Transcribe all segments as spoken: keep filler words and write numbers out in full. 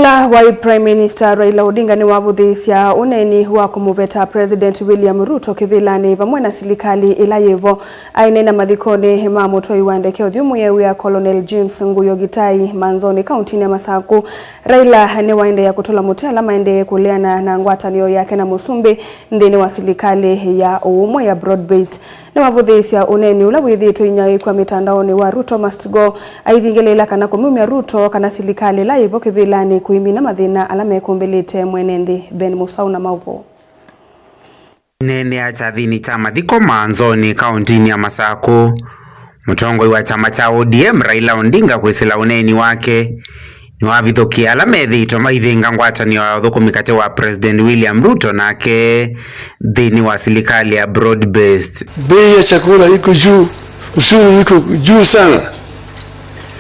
Ĩla waĩ Prime Minister Raila Odinga nĩwavũthĩĩsya ũneeni wa kũmũveta President William Ruto kĩvĩlanĩ vamwe na silikalĩ ĩla yĩvo. Aineena mathikonĩ ma mũtwai wa ndeke ũthyũ mwĩaĩi wa Colonel James Nguyo Gitai Manzoni, kauntinĩ ya Masaku, Raila nĩwaendeea kũtũla mũtĩ ala maendee kũleana na ngwatanĩo yake na Mũsumbĩ nthĩnĩ wa silikalĩ ya ũũmwe ya broad-based. Nĩwavũthĩĩsya ũneeni ũla wĩthĩĩtwe inyaĩĩkw'a mĩtandaonĩ wa Ruto Must Go, aithingĩlĩĩla kana kũmumya Ruto kana silikalĩ ĩla yĩvo kĩvĩlanĩ kũimina mathĩna ala mekũmbĩlĩte mwene nthĩ. Ben Musau na maũvoo. Aineenea kyathĩnĩ kya mathiko Manzoni, kauntinĩ ya Masaku, mũtongoi wa kyama kya O D M Raila Odinga kwĩsĩla ũneeni wake nĩwavithũkĩe ala methĩĩtwe maivĩnga ngwatanĩo ya ũthũkũmi katĩ wa President William Ruto nake nthĩnĩ wa silikalĩ ya broad-based. Bei ya chakula iko juu, ushuru iko juu sana.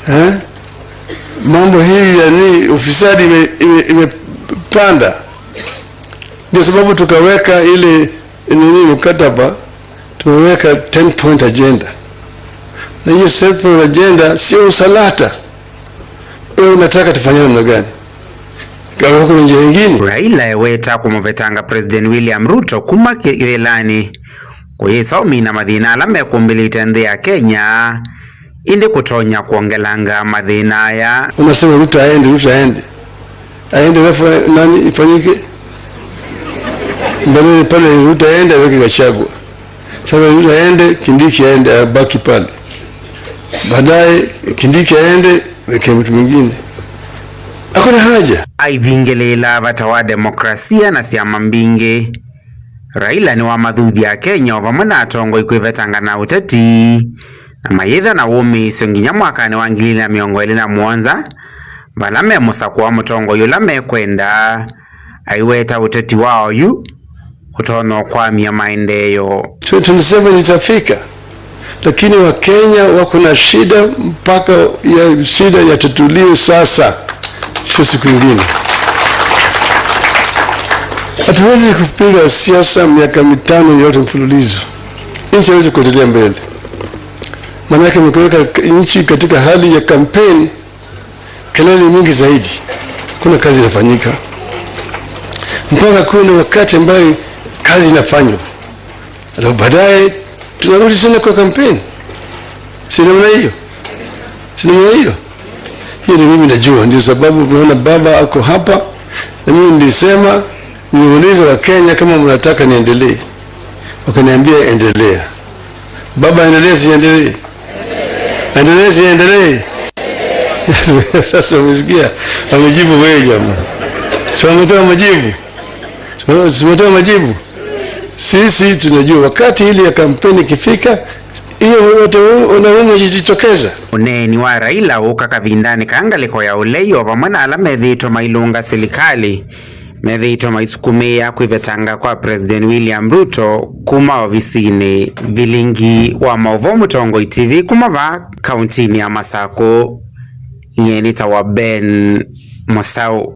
Eh? Mambo hii ya ni ufisadi ime- ime- imepanda. Ndio sababu tukaweka ile nini mkataba, tumeweka ten point agenda. Na hiyo ten point agenda sio usalata. Wewe unataka tufanye namna gani? Kama kuna njia nyingine? Raila eweta kũmũvetanga President William Ruto kuma kĩvĩlanĩ kũyĩsa ũmina mathĩna ala mekũmbĩlĩte nthĩ ya Kenya, ĩndĩ kũtonya kwongelanga mathĩna aya. Unasema Ruto aende, Ruto aende. Aende alafu nani ifanyike? Mbeleni pale Ruto aende aweke Gachagua. Sasa Ruto aende, Kindiki aende, abaki pale. Baadaye Kindiki aende, weke mtu mwingine. Hakuna haja. Aivingĩlĩĩla vata wa demokrasia na syama mbingĩ. Raila nĩwamathuthya Akenya o vamwe na atongoi kwĩvetanga na ũteti, na mayĩthwa na wũmĩĩsyo nginya mwakanĩ wa ngili ilĩ na mĩongo ĩlĩ na mũonza, vala memũsakũa mũtongoi ũla mekwenda, aiweta ũteti wa oyu ũtonya ũkwamya maendeeo. Twenty twenty-seven itafika, lakini Wakenya wako na shida mpaka ya shida yatatuliwe sasa, sio siku ingine. Hatuwezi kupiga siasa miaka mitano yote mfululizo. Nchi haiwezi kuendelea mbele. Maanake mkiweka nchi katika hali ya kampeni, kelele ni mingi zaidi, kuna kazi inafanyika mpaka kuwe na wakati ambaye kazi inafanywa, alafu baadaye tunarudi tena kwa kampeni. Si namna hiyo? Si namna hiyo? Hiyo ndio mimi najua, ndio sababu unaona baba ako hapa, na mimi nilisema, niulize wa Kenya kama mnataka niendelee, wakaniambia endelea. Baba, endelee siendelee? Endelee siendelee? Sasa umesikia, amejibu wewe jamaa. Si wametoa majibu? Si wametoa majibu? Sisi tunajua wakati ile ya kampeni ikifika, hiyo wote wanaume wajitokeza. Ũneeni wa Raila ũka kavindanĩ ka ngalĩko ya ũlei o vamwe na ala methĩĩtwe mailũnga silikalĩ methĩĩtwe maisukumĩĩa kwĩvetanga kwa President William Ruto kuma ovisinĩ. Vilingi wa maũvoo Mũtongoi T V kuma vaa kauntinĩ ya Masakũ, nyie nĩtawa Ben Mũsaũ.